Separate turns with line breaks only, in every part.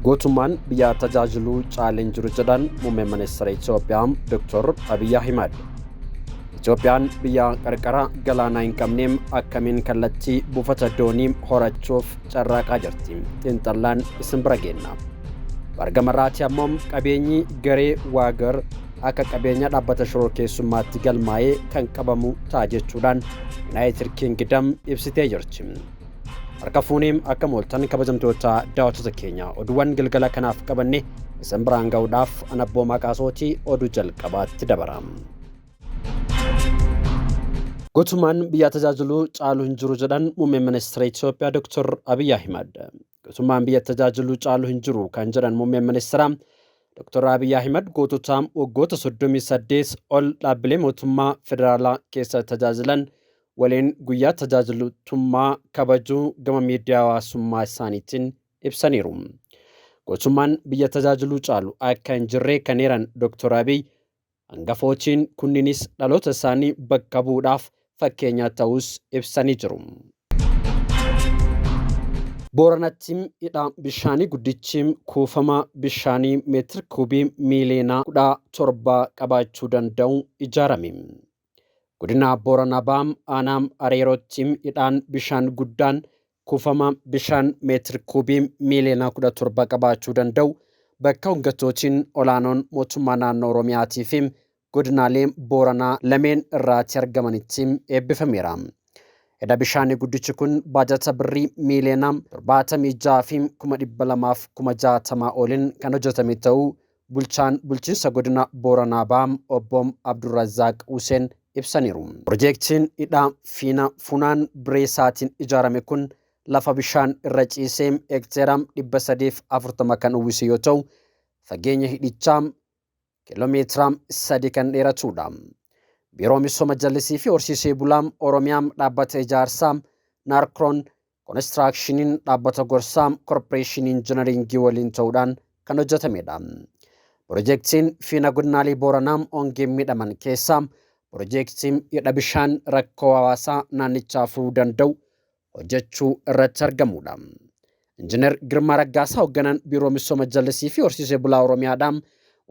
Gootummaan biyya tajaajiluu caalee hin jiru jedhan muummeen ministeera Itoophiyaa Dr. Abiyyi Ahimad. Itoophiyaan biyya qarqara galaanaa hin qabneem akkamiin kallattii buufata doonii horachuuf carraaqaa jirti. Xiinxallaan isin bira geenna. Bargamarraati ammoo qabeenyi garee Waagar akka qabeenya dhaabbata shororkeessummaatti galmaa'ee kan qabamu ta'a jechuudhaan Yuunaayitid Kingdam ibsitee jirti. Harka fuunee akka mooltan kabajamtoota daawwattoota keenya oduuwwan galgala kanaaf qabanne isin biraan ga'uudhaaf ana Abboomaa Qaasootii oduu jalqabaatti dabara. Gootummaan biyya tajaajiluu caalu hin jiru jedhan muummeen ministeera Itoophiyaa Dr. Abiyyi Ahimad. Gootummaan biyya tajaajiluu caalu hin jiru kan jedhan muummeen ministeera Dr. Abiyyi Ahimad gootota waggoota 38 ol dhaabbilee mootummaa federaalaa keessa tajaajilan waliin guyyaa tajaajiltummaa kabajuu gama miidiyaa hawaasummaa isaaniitiin ibsaniiru. Gootummaan biyya tajaajiluu caalu akka hin jirre kan eeran Dr. Abiy hangafootiin kunniinis dhaloota isaanii bakka bu'uudhaaf fakkeenya ta'us ibsanii jiru. Booranatti hidha bishaanii guddichi kuufama bishaanii meetir kuubii miiliyoona 17 qabaachuu danda'u ijaarame. Godina Booranaa Bahaa aanaa Areerootti hidhaan bishaan guddaan kuufama bishaan meetir kuubii miiliyoona 17 qabaachuu danda'u bakka hoggantootni olaanoon mootummaa naannoo Oromiyaatii fi godinaalee Booranaa lameen irraatti argamanitti eebbifameera. Hidha bishaanii guddichi kun baajata birrii miiliyoona 76 fi 260,000 oliin kan hojjetame ta'uu bulchaan bulchiinsa godina Booranaa Bahaa obbo Abdurrazaaq Hussein ibsaniiru. Piroojeektiin hidha Fiina Funaan Bireesaatiin ijaarame kun lafa bishaan irra ciisee hekteera 340 kan uwwise yoo ta'u, fageenya hidhichaa kiiloomeetira 3 kan dheeratudha. Biiroo Misooma Jallisii fi Horsiisee Bulaa Oromiyaa dhaabbata ijaarsaa Naarkroon Koonistiraakshiniin dhaabbata gorsaa Korporeeshinii Injinaringii waliin ta'uudhaan kan hojjetamedha. Piroojeektiin Fiina godinaalee Booranaa hongeen miidhaman keessaa piroojeektiin hidha bishaan rakkoo hawaasaa naannichaa furuu danda'u hojjechuu irratti argamudha. Injiinar Girmaa Raggaasaa hoogganaan Biiroo Misooma Jallisii fi Horsiisee Bulaa Oromiyaadhaan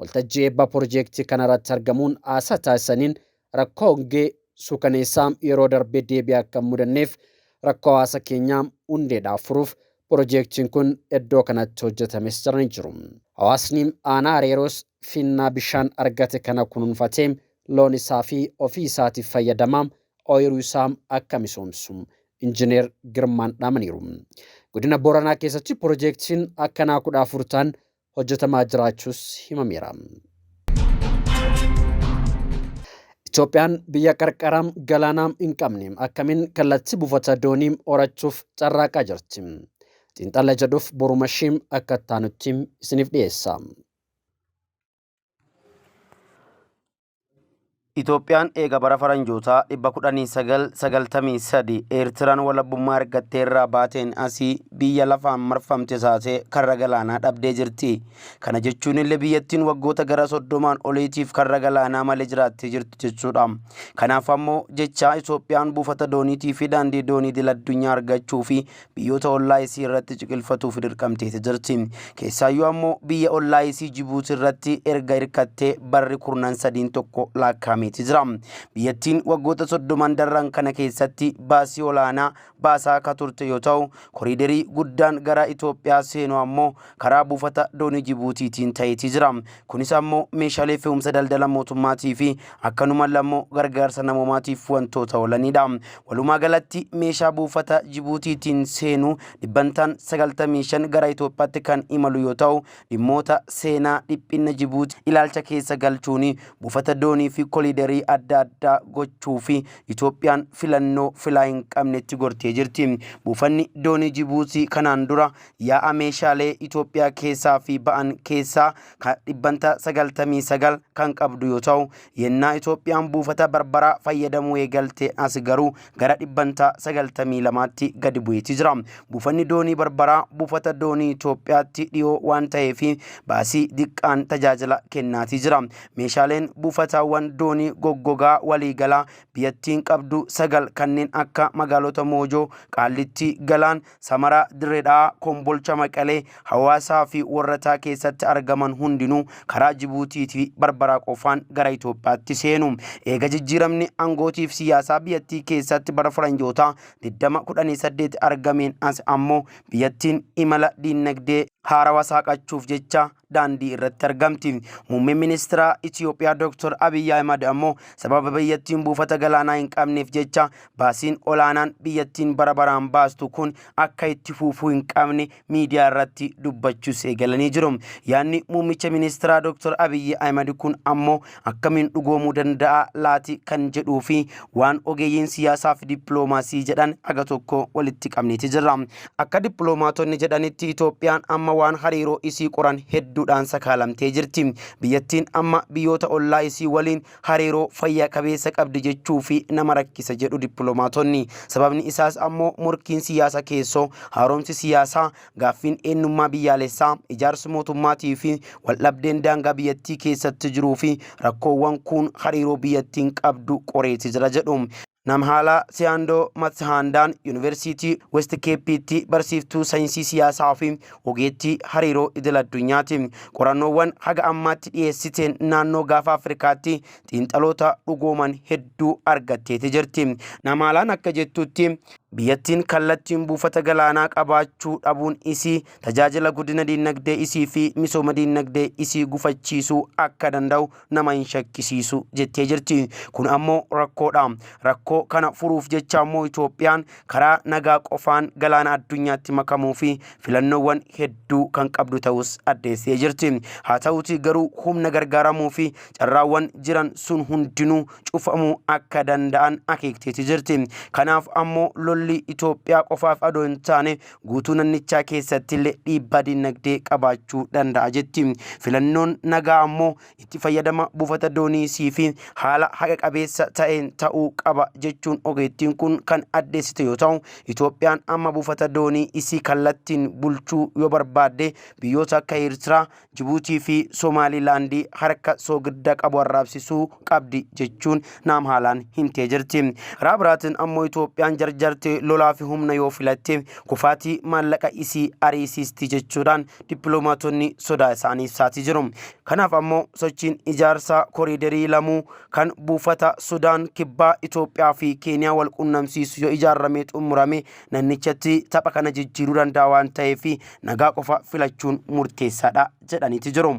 waltajjii eebba piroojeektii kanarratti argamuun haasaa taasisaniin rakkoo hongee suukaneessaa yeroo darbee deebi'ee akka hin mudanneef rakkoo hawaasa keenyaa hundeedhaaf furuuf piroojeektiin kun iddoo kanatti hojjetames jedhanii jiru. Hawaasni aanaa Areeroos finnaa bishaan argate kana kunuunfatee loon isaa fi ofii isaatiif fayyadamaa ooyiruu isaa akka misoomsu Injiinar Girmaan dhaamaniiru. Godina Booranaa keessatti piroojeektiin akkanaa 14 ta'an hojjetamaa jiraachuus himameera. Itoophiyaan biyya qarqara galaanaa hin qabne akkamiin kallattii buufata doonii horachuuf carraaqaa jirti. Xiinxala jedhuuf boruma ishee akka taanutti isiniif dhiyeessa.
Itoophiyaan eega bara faranjootaa 1993 Eertiraan walabummaa argattee irraa baateen asii biyya lafaan marfamte taatee karra galaanaa dhabdee jirti. Kana jechuun illee biyyattiin waggoota gara 30n oliitiif karra galaanaa malee jiraattee jirti jechuudha. Kanaaf ammoo jecha Itoophiyaan buufata dooniitii fi daandii doonii idil addunyaa argachuu fi biyyoota ollaa isii irratti ciqilfatuuf dirqamteeti jirti. Keessaayyuu ammoo biyya ollaa isii Jibuuti irratti erga hirkattee barri kurnan sadiin tokko lakkaa'ameeti jira. Biyyattiin waggoota 30n darran kana keessatti baasii olaanaa baasaa akka turte yoo ta'u, koriiderii guddaan gara Itoophiyaa seenu ammoo karaa buufata doonii Jibuutiitiin ta'eeti jira. Kunis ammoo meeshaalee fe'umsa daldala mootummaatii fi akkanumallee ammoo gargaarsa namoomaatiif wantoota oolanidha. Walumaa galatti meeshaa buufata Jibuutiitiin seenu dhibbantaan 95 gara Itoophiyaatti kan imalu yoo ta'u, dhimmoota seenaa dhiphinna Jibuutii ilaalcha keessa galchuun buufata doonii fi koliidarii adda addaa gochuu fi Itoophiyaan filannoo filaa hin qabnetti gortee jirti. Buufanni doonii Jibuutii kanaan dura yaa'a meeshaalee Itoophiyaa keessaa fi ba'an keessaa dhibbantaa 99 kan qabdu yoo ta'u, yennaa Itoophiyaan buufata Barbaraa fayyadamuu eegalte as garuu gara dhibbantaa 92tti gadi bu'eeti jira. Buufanni doonii Barbaraa buufata doonii Itoophiyaatti dhiyoo waan ta'eef baasii diqqaan tajaajila kennaatii jira. Meeshaaleen buufataawwan doonii doonii goggogaa waliigalaa biyyattiin qabdu 9 kanneen akka magaalota Moojoo, Qaallittii, Galaan, Samaraa, Dirree Dhawaa, Kombolcha, Maqalee, Hawaasaa fi Worrataa keessatti argaman hundinuu karaa Jibuutii fi Barbaraa qofaan gara Itoophiyaatti seenu. Eega jijjiiramni angootiif siyaasaa biyyattii keessatti bara faranjootaa 2018 argameen as ammoo biyyattiin imala diinagdee haarawa saaqachuuf jecha daandii irratti argamti. Muummeen ministeeraa Itiyoophiyaa Dr. Abiy Ahimad ammoo sababa biyyattiin buufata galaanaa hin qabneef jecha baasiin olaanaan biyyattiin bara baraan baastu kun akka itti fufuu hin qabne miidiyaa irratti dubbachuus eegalanii jiru. Yaadni muummicha ministeeraa Dr. Abiy Ahimad kun ammoo akkamiin dhugoomuu danda'a laati kan jedhuu fi waan ogeeyyiin siyaasaa fi dippiloomaasii jedhan haga tokko walitti qabneeti jirra. Akka dippiloomaatonni jedhanitti Itoophiyaan amma waan hariiroo isii qoran hedduudhaan sakaalamtee jirti. Biyyattiin amma biyyoota ollaa isii waliin hariiroo fayya qabeessa qabdi jechuu fi nama rakkisa jedhu dippiloomaatonni. Sababni isaas ammoo morkiin siyaasa keessoo, haaromsi siyaasaa, gaaffiin eenyummaa biyyaalessaa, ijaarsi mootummaatii fi waldhabdeen daangaa biyyattii keessatti jiruu fi rakkoowwan kun hariiroo biyyattiin qabdu qoreeti jira jedhu. Namhaala Siyaandoo Matsahandaan Yuunivarsiitii West Keeppiitti barsiiftuu saayinsii siyaasaa fi ogeettii hariiroo idil addunyaati. Qorannoowwan haga ammaatti dhiyeessiteen naannoo gaafa Afrikaatti xiinxaloota dhugooman hedduu argatteeti jirti. Namhaalaan akka jettutti biyyattiin kallattiin buufata galaanaa qabaachuu dhabuun isii tajaajila guddina diinagdee isii fi misooma diinagdee isii gufachiisuu akka danda'u nama hin shakkisiisu jettee jirti. Kun ammoo rakkoodha. Rakkoo kana furuuf jecha ammoo Itoophiyaan karaa nagaa qofaan galaana addunyaatti makamuu fi filannoowwan hedduu kan qabdu ta'us addeessee jirti. Haa ta'uutii garuu humna gargaaramuu fi carraawwan jiran sun hundinuu cufamuu akka danda'an akeekteeti jirti. Kanaaf ammoo lolli Itoophiyaa qofaaf adoo hin taane guutuu nannichaa keessatti illee dhiibbaa diinagdee qabaachuu danda'a jetti. Filannoon nagaa ammoo itti fayyadama buufata doonii isii fi haala haqa qabeessa ta'een ta'uu qaba jechuun ogeettiin kun kan addeessite yoo ta'u, Itoophiyaan amma buufata doonii isii kallattiin bulchuu yoo barbaadde biyyoota akka Eertiraa, Jibuutii fi Somaalilaandii harka soogidda qabu arraabsisuu qabdi jechuun naam haalaan himtee jirti. Karaa biraatiin ammoo Itoophiyaan jarjarte lolaa fi humna yoo filatte kufaatii maallaqa isii ariisiisti jechuudhaan dippiloomaatonni sodaa isaanii ibsaatii jiru. Kanaaf ammoo sochiin ijaarsa koriiderii lamuu kan buufata Sudaan kibbaa Itoophiyaa fi Keeniyaa wal qunnamsiisu yoo ijaarramee xumurame nannichatti tapha kana jijjiiruu danda'a waan ta'eef nagaa qofa filachuun murteessaadha jedhaniiti jiru.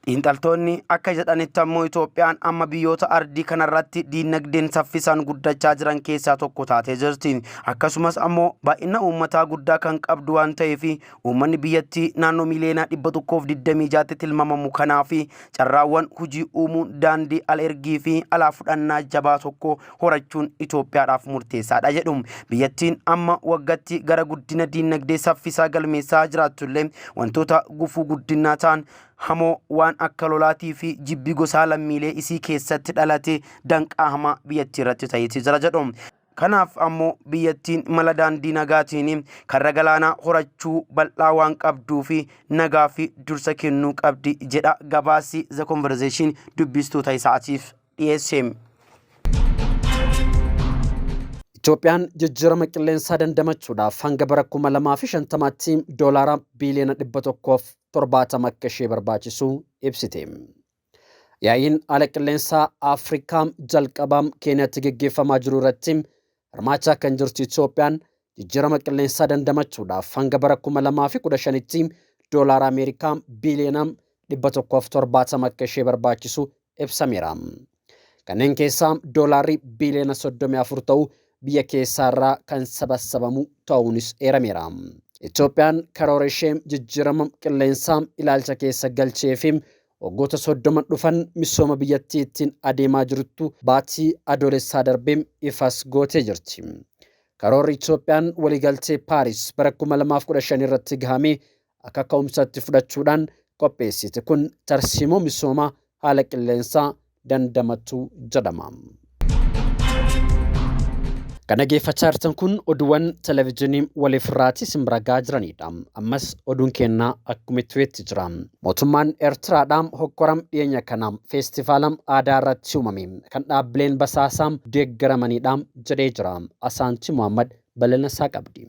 Xiinxaltoonni akka jedhanitti ammoo Itoophiyaan amma biyyoota ardii kanarratti diinagdeen saffisaan guddachaa jiran keessaa tokko taatee jirti. Akkasumas ammoo baay'ina uummataa guddaa kan qabdu waan ta'eef uummanni biyyattii naannoo miliyoona 126tti tilmaamamu kanaaf carraawwan hojii uumuun daandii al ergii fi alaa fudhannaa jabaa tokko horachuun Itoophiyaadhaaf murteessaadha jedhu. Biyyattiin amma waggatti gara guddina diinagdee saffisaa galmeessaa jiraattullee wantoota gufuu guddinaa ta'an hamoo waan akka lolaatii fi jibbi gosaa lammiilee isii keessatti dhalate danqaa hamaa biyyattii irratti ta'eeti jira jedhu. Kanaaf ammoo biyyattiin mala daandii nagaatiin karra galaanaa horachuu bal'aa waan qabduu fi nagaa fi dursa kennuu qabdi jedha gabaasi The Conversation dubbistoota isaatiif dhiyeesse.
Itoophiyaan jijjiirama qilleensaa dandamachuudhaaf hanga bara 2050tti doolaara biiliyoona 170 akka ishee barbaachisu ibsite. Yaa'iin haala qilleensaa Afrikaa jalqabaa Keeniyaatti geggeeffamaa jiru irratti hirmaachaa kan jirtu Itoophiyaan jijjiirama qilleensaa dandamachuudhaaf hanga bara 2015tti doolaara Ameerikaa biiliyoona 170 akka ishee barbaachisu ibsameera. Kanneen keessaa doolaarri biiliyoona 34 ta'u biyya keessaarraa kan sabassabamu ta'uunis eerameera. Itoophiyaan karoora ishee jijjiirama qilleensaa ilaalcha keessa galchee fi waggoota 30 dhufan misooma biyyattii ittiin adeemaa jirtu baatii adoolessaa darbee ifas gootee jirti. Karoorri Itoophiyaan waliigaltee Paaris bara 2015 irratti gahamee akka ka'umsaatti fudhachuudhaan qopheessite kun tarsiimoo misoomaa haala qilleensaa dandamatu jedhama. Kan dhaggeeffachaa jirtan kun oduuwwan televezyiinii waliif irraatii isin bira gahaa jiranidha. Ammas oduun keenna akkuma itti fufetti jira. Mootummaan Eertiraadhaan hokkoram dhiyeenya kana feestivaalam aadaa irratti uumame kan dhaabbileen basaasaa deeggaramanidha jedhee jira. Asaantii Muhammad bal'ina isaa qabdi.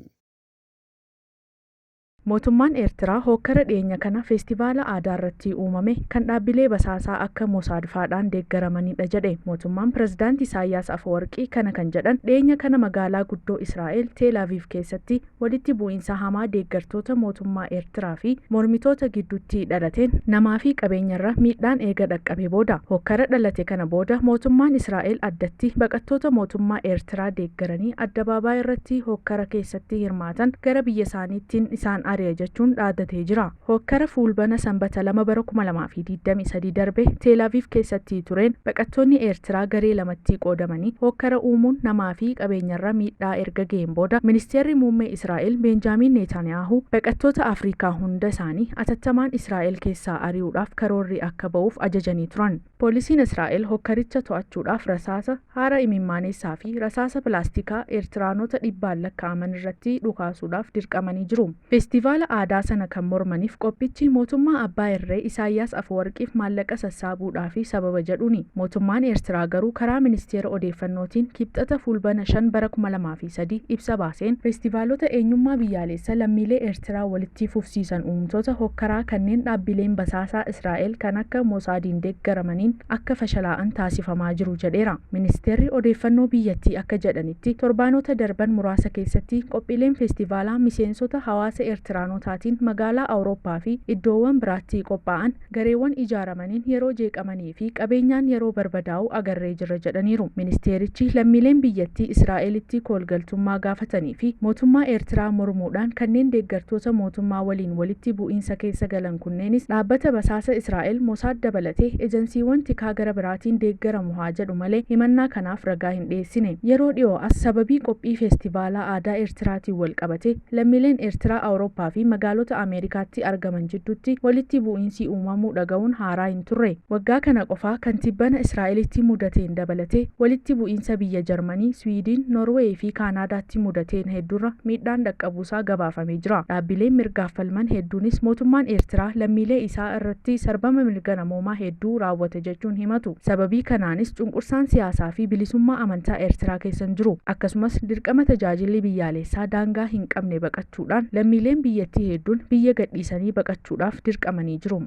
Mootummaan Eertiraa hookkara dhiyeenya kana feestivaala aadaa irratti uumame kan dhaabbilee basaasaa akka Mosaad faadhaan deeggaramanidha jedhe. Mootummaan Pirezidaanti Isaayyaas Afawarqii kana kan jedhan dhiyeenya kana magaalaa guddoo Israa'el Teel Aviv keessatti walitti bu'iinsa hamaa deeggartoota mootummaa Eertiraa fi mormitoota gidduutti dhalateen namaa fi qabeenyarra miidhaan eega dhaqqabe booda. Hookkara dhalate kana booda mootummaan Israa'el addatti baqattoota mootummaa Eertiraa deeggaranii addabaabaayii irratti hookkara keessatti hirmaatan gara biyya isaaniittiin isaan ari'a jechuun dhaadatee jira. Hookkara fuulbana sanbata 2 bara 2023 darbe Teel Aviv keessatti tureen baqattoonni Eertiraa garee lamatti qoodamanii hookkara uumuun namaa fi qabeenyarra miidhaa erga ga'een booda ministeerri muummee Israa'el Beenjaamiin Netanyaahuu baqattoota Afrikaa hunda isaanii atattamaan Israa'el keessaa ari'uudhaaf karoorri akka ba'uuf ajajanii turan. Poolisiin Israa'el hokkaricha to'achuudhaaf rasaasa haara imimmaanessaa fi rasaasa pilaastikaa Eertiraanota dhibbaan lakkaa'aman irratti dhukaasuudhaaf dirqamanii jiru. Feestivaala aadaa sana kan mormaniif qophichi mootummaa abbaa irree Isaayyaas Afawarqiif maallaqa sassaabuudhaaf sababa jedhuuni. Mootummaan Eertiraa garuu karaa ministeera odeeffannootiin kibxata fuulbana 5 bara 2003 ibsa baaseen feestivaalota eenyummaa biyyaalessa lammiilee Eertiraa walitti fufsiisan uumtoota hokkaraa kanneen dhaabbileen basaasaa Israa'el kan akka Mosaadiin deeggaramaniin akka fashalaa'an taasifamaa jiru jedheera. Ministeerri odeeffannoo biyyattii akka jedhanitti torbaanota darban muraasa keessatti qophiileen feestivaalaa miseensota hawaasa Eertiraanotaatiin magaalaa Awurooppaa fi iddoowwan biraatti qophaa'an gareewwan ijaaramaniin yeroo jeeqamanii fi qabeenyaan yeroo barbadaa'u agarree jirra jedhaniiru. Ministeerichi lammiileen biyyattii Israa'elitti koolgaltummaa gaafatanii fi mootummaa Eertiraa mormuudhaan kanneen deeggartoota mootummaa waliin walitti bu'iinsa keessa galan kunneenis dhaabbata basaasa Israa'el Mosaad dabalatee ejensiiwwan tikaa gara biraatiin deeggaramu haa jedhu malee himannaa kanaaf ragaa hin dhiyeessine. Yeroo dhiyoo as sababii qophii feestivaalaa aadaa Eertiraatiin wal qabate lammiileen Eertiraa Awurooppaa fi magaalota Ameerikaatti argaman jidduutti walitti bu'iinsi uumamuu dhaga'uun haaraa hin turre. Waggaa kana qofaa kantibbana Israa'elitti mudateen dabalatee walitti bu'iinsa biyya Jarmanii, Swiidin, Noorweey fi Kaanaadaatti mudateen hedduurra miidhaan dhaqqabuusaa gabaafamee jira. Dhaabbileen mirgaaf falman hedduunis mootummaan Eertiraa lammiilee isaa irratti sarbama mirga namoomaa hedduu raawwate jechuun himatu. Sababii kanaanis cunqursaan siyaasaa fi bilisummaa amantaa Eertiraa keessa hin jiru. Akkasumas dirqama tajaajilli biyyaalessaa daangaa hin qabne baqachuudhaan lammiileen biyyattii hedduun biyya gadhiisanii baqachuudhaaf dirqamanii jiru.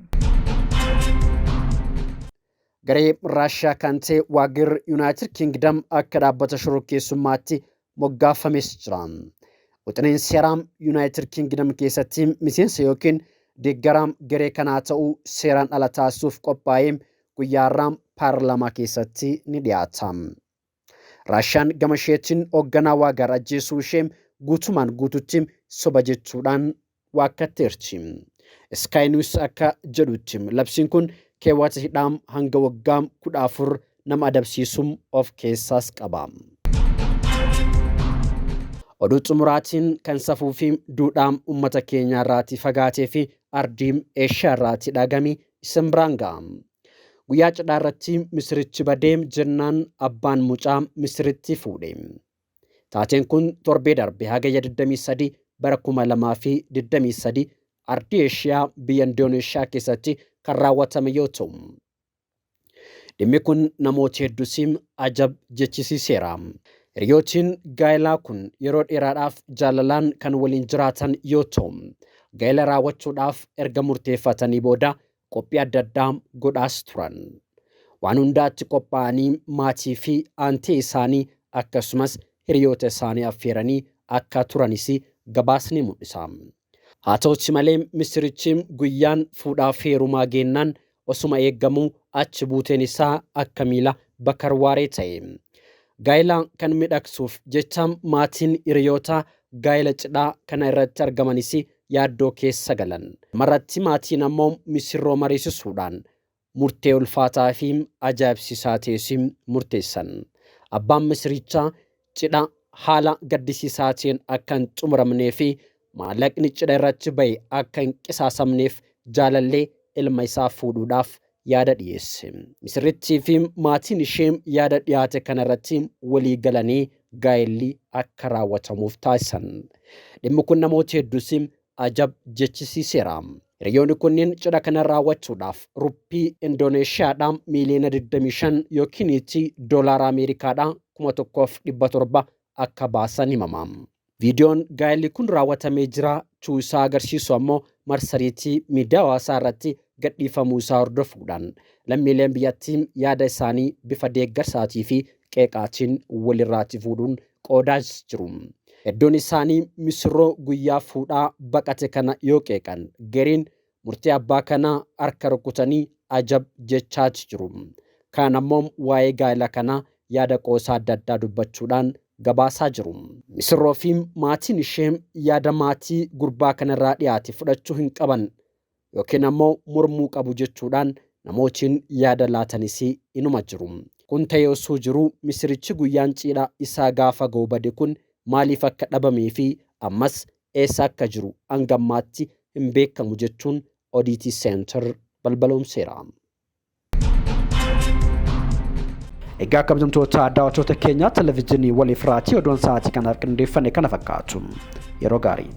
Garee Raashiyaa kan ta'e Waagir Yuunaayitid Kingdam akka dhaabbata shororkeessummaatti moggaafames jira. Wixineen seeraa Yuunaayitid Kingdam keessatti miseensa yookiin deeggaraa garee kanaa ta'uu seeraan ala taasisuuf qophaa'ee guyyaa har'aa paarlaamaa keessatti ni dhiyaata. Raashiyaan gama isheetiin hoogganaa Waagaar ajjeesuu ishee guutumaan guututti soba jechuudhaan waakkatteerti. Sky News akka jedhutti labsiin kun keewwata hidhaa hanga waggaa 14 nama adabsiisuu of keessaas qaba. Oduu xumuraatiin kan safuu fi duudhaa uummata keenyaa irraatii fagaatee fi ardii Eeshiyaa irraatii dhagami isin biraan ga'a. Guyyaa cidhaa irratti misirichi badee jennaan abbaan mucaa misiritti fuudhe. Taateen kun torbee darbe hagayya 23 bara 2023 ardii Eeshiyaa biyya Indooneeshiyaa keessatti kan raawwatame yoo ta'u, dhimmi kun namoota hedduus ajab jechisiiseera. Hiriyootiin gaa'elaa kun yeroo dheeraadhaaf jaalalaan kan waliin jiraatan yoo ta'u, gaa'ela raawwachuudhaaf erga murteeffatanii booda qophii adda addaa godhaas turan. Waan hundaatti qophaa'anii maatii fi aantee isaanii akkasumas hiriyoota isaanii affeeranii akka turanis gabaasni mul'isa. Haa ta'uti malee misirichi guyyaan fuudhaaf heerumaa geennaan osuma eeggamuu achi buuteen isaa akka miila bakarwaaree ta'e. Gaa'ela kan miidhagsuuf jecha maatiin hiriyoota gaa'ela cidhaa kana irratti argamanis yaaddoo keessa galan. Marratti maatiin ammoo misirroo mariisisuudhaan murtee ulfaataa fi ajaa'ibsiisaa ta'es murteessan. Abbaan misirichaa cidha haala gaddisiisaa ta'een akka hin xumuramnee fi maallaqni cidha irratti ba'e akka hin qisaasamneef jaalallee ilma isaa fuudhuudhaaf yaada dhiyeesse. Misirrittii fi maatiin ishee yaada dhiyaate kanarratti walii galanii gaa'elli akka raawwatamuuf taasisan. Dhimmi kun namoota hedduus ajab jechisiiseera. Hiriyoonni kunneen cidha kana raawwachuudhaaf ruppii Indooneeshiyaadhaa miiliyoona 25 yookiin doolaara Ameerikaadhaa 1700 akka baasan himama. Viidiyoon gaa'elli kun raawwatamee jiraachuu isaa agarsiisu ammoo marsariitii miidiyaa hawaasaa irratti gadhiifamuu isaa hordofuudhaan lammiileen biyyattii yaada isaanii bifa deeggarsaatii fi qeeqaatiin walirraati fuudhuun qoodaa jiru. Hedduun isaanii misirroo guyyaa fuudhaa baqate kana yoo qeeqan, gariin murtii abbaa kanaa harka rukutanii ajab jechaati jiru. Kaan ammoo waa'ee gaa'ela kanaa yaada qoosaa adda addaa dubbachuudhaan gabaasaa jiru. Misirroo fi maatiin ishee yaada maatii gurbaa kanarraa dhiyaate fudhachuu hin qaban yookiin ammoo mormuu qabu jechuudhaan namootiin yaada laatanis inuma jiru. Kun ta'ee osoo jiruu misirichi guyyaan cidha isaa gaafa ga'u bade kun maaliif akka dhabamee fi ammas eessa akka jiru hanga ammaatti hin beekamu jechuun Oddity Center balbaloomseera. Egaa kabajamtoota daawwattoota keenya televizyiinii waliif raatii oduun sa'aatii kanaaf qindeeffanne kana fakkaatu. Yeroo gaarii.